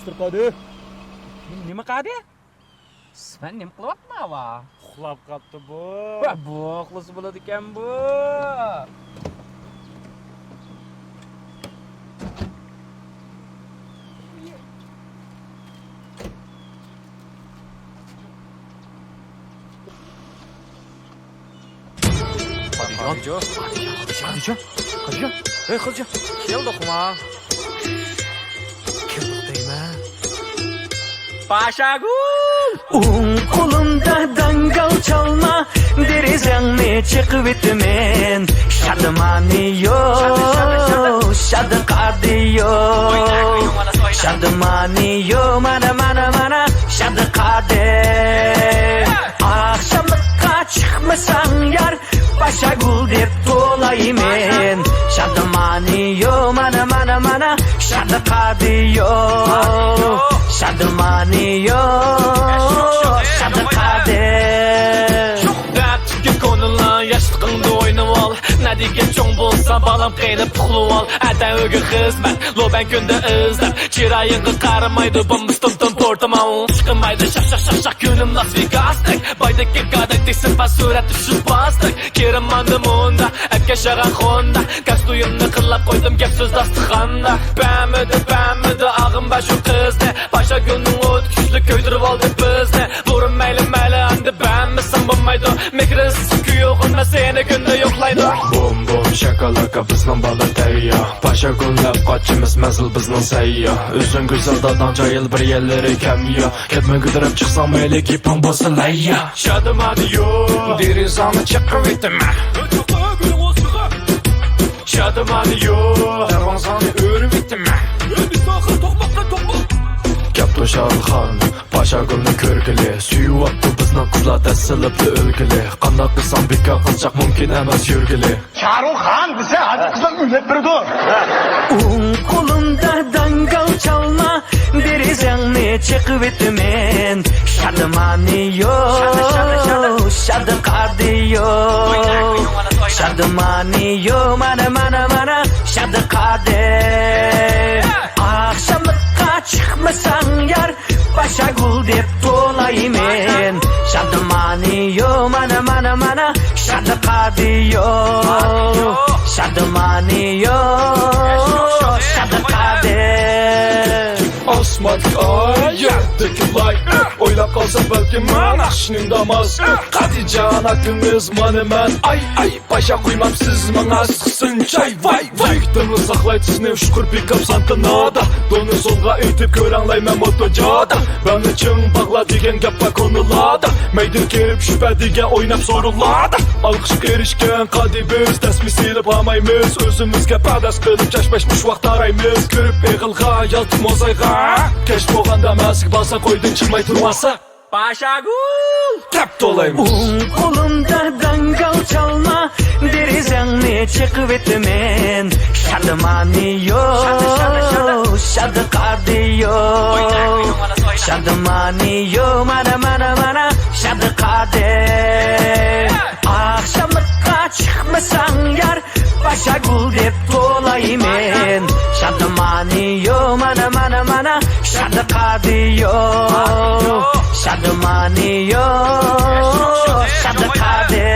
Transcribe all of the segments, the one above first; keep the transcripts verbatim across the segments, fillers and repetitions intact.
تۇرقادى. نېمە قادى؟ سىمەن نېمە قىلىۋاتىمەن ئاۋا؟ ئۇخلاپ قاپتۇ بۇ. ۋە بۇ ئۇخلىسا بولىدىكەن بۇ. خادىجان. خادىجان. خادىجان. ھەي، خادىجان. كەلدۇقما؟ كەلدۇق دەيمەن. پاشاگۈل! ئوڭ قولۇمدا داڭگال چالما، دېرىزەڭنى چېقىۋېتىمەن. شادىمانى يو، شادىقادى يو. شادىمانى يو، مانا، مانا، مانا، شادىقادى. ئاخشاملىققا چىقمىساڭ يار، پاشاگۈل دەپ توۋلايمەن. شادىمانى يو، مانا، مانا، مانا، شادىقادى يو. شادىمانى يو، شادىقادى. دەپتىكى كونىلار ياشلىقىڭدا ئوينىۋال. نەدىكى چوڭ بولسا بالام قېنىپ ئۇخلىۋال. ئەتە ئۆيگە خىزمەت، لوبەن كۈندە ئىزدەپ. چىرايىڭغا قارىمايدۇ، بومبا تۇم تۇم پورتىماۋ. چىقمايدۇ شاق شاق شاق شاق كۈنۈم لاس ۋېگاستەك. بايدىكى گادەك تېسىپ سۈرەتلىشىپ باستەك. كىرىماندا مۇندا، ئەپكەشاغا خوندا. كاستيۇمنى قىللاپ قويدۇم گەپ سۆز داستىخاندا. بەمىدى، بەمىدى ئاغىم بار شۇ قىزنى. پاشاگۈلنىڭ ئوتى كۈچلۈك كۆيدۈرۈۋالدى بىزنى. بۇرۇن مەيلى، مەيلى ئەمدى بەممىسەڭ بولمايدۇ. مېھرىسىز كۈيۈغۇم سېنى كۈندە يوقلايدۇ. بوم بوم شاكالاكا بىزنىڭ بالا تەييار. پاشاگۈل دەپ قاچىمىز مەزىل بىزنىڭ سەييار. ئۆزۈڭ گۈزەل داداڭ جاھىل بىر يەرلىرى كەم يا. كەتمە گۈدۈرەپ چىقساڭ مەيلى گېپىڭ بولسا لەييا. شادىمانى يو، دېرىزەڭنى چېقىۋېتىمەن. شادىمانى يو، دەرۋازاڭنى ئۆرۈۋېتىمەن. كەپتۇ شاھرۇخخان، پاشاگۈلنى كۆرگىلى. سۆيۈۋاپتۇ بىزنىڭ قىزلار دەسسىلىپلا ئۆلگىلى. قانداق قىلساڭ بىكار قىزچاق مۇمكىن ئەمەس يۈرگىلى. شاھرۇخخان دېسە ھازىر قىزلار ئۆلۈپ بېرىدۇ. ئوڭ قولۇمدا داڭگال چالما، دېرىزەڭنى چېقىۋېتىمەن. شادىمانى يو، شادىقادى يو. شادىمانى يو، مانا، مانا، مانا، شادىقادى. ئاخشاملىققا چىقمىساڭ يار، پاشاگۈل دەپ توۋلايمەن. شادىمانى يو، مانا، مانا، مانا، شادىقادى يو. شادىمانى يو، شادىقادى. ئاسماندىكى ئاي، يەردىكى لاي. ئويلاپ قالسام بەلكىم مانا شۇنىڭدا ماس. قادىجان ئاكىمىز مانا مەن. ئاي، ئاي. پاشا قويمامسىز ماڭا سىقسۇن چاي، ۋاي، ۋاي. يىگىتىملا ساقلاي سىزنى ئۇچقۇر پىكاپ سانتىنادا. دونى سولغا ئېيتىپ كۆرەڭلەي مەن موتوجادا. بەڭنى چىڭ باغلا دېگەن گەپ بار كونىلاردا. مەيدىن كىرىپ شۈبھە دېگەن ئويناپ سورۇنلاردا. ئالقىشقا ئېرىشكەن قادى بىز دەسمى سېلىپ ھامايمىز. ئۆزىمىزگە پەرداز قىلىپ چاچ بەش مۇشۋاق تارايمىز. كۆرۈپ ئېغىلغا يالتىپ موزايغا. كەچ بولغاندا مەسىگە بارسا قويدىن چىقماي تۇرماسا. پاشاگۈل! كەپ تولايمىز. ئوڭ قولۇمدا داڭگال چالما، دېرىزەڭنى چېقىۋېتىمەن. شادىمانى يو، شادىقادى يو. شادىمانى يو، مانا، مانا، مانا، شادىقادى. ئاخشاملىققا چىقمىساڭ يار، پاشاگۈل دەپ توۋلايمەن. شادىمانى يو، مانا، مانا، مانا، شادىقادى يو. شادىمانى يو، شادىقادى.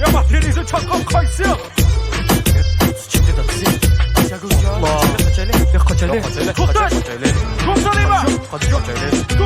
يا ما تيريزو چاققان قايسى؟ توختاڭ! توختاڭ دەيمەن!